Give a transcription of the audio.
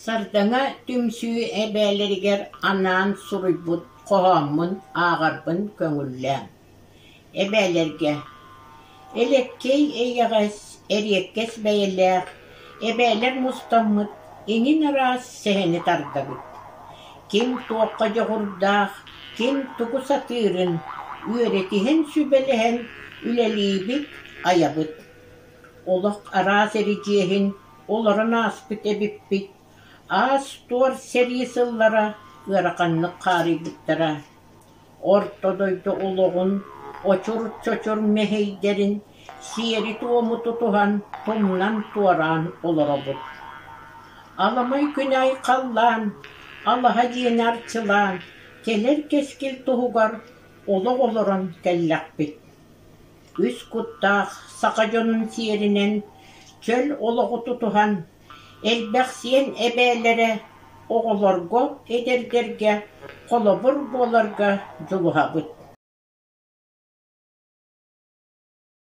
Сардаҥа түмсүү эбээлэригэр анаан суруйбут хоһооммун ааҕарбын көҥүллээҥ. Эбээлэргэ Элэккэй эйэҕэс, эриэккэс бэйэлээх эбээлэр мустаммыт иҥин араас сэһэни тардабыт. Ким туохха дьоҕурдаах, ким тугу сатыырын үөрэтиһэн сүбэлэһэн үлэлиибит, айабыт. Олох араас эридьиэһин олорон ааспыт эбиппит, аас-туор сэрии сыллара ыараханнык хаарыйбыттара. Орто дойду олоҕун очур-чочур мэһэйдэрин сиэри-туому тутуһан тумнан туораан олоробут. Аламай күн айхаллаан, алаһа дьиэни арчылаан, кэлэр кэскил туһугар олох олорон кэллэхпит. Үс куттаах саха дьонун сиэринэн чөл олоҕу тутуһан, элбэх сиэн эбээлэрэ оҕолорго, эдэрдэргэ холобур буоларга дьулуһабыт.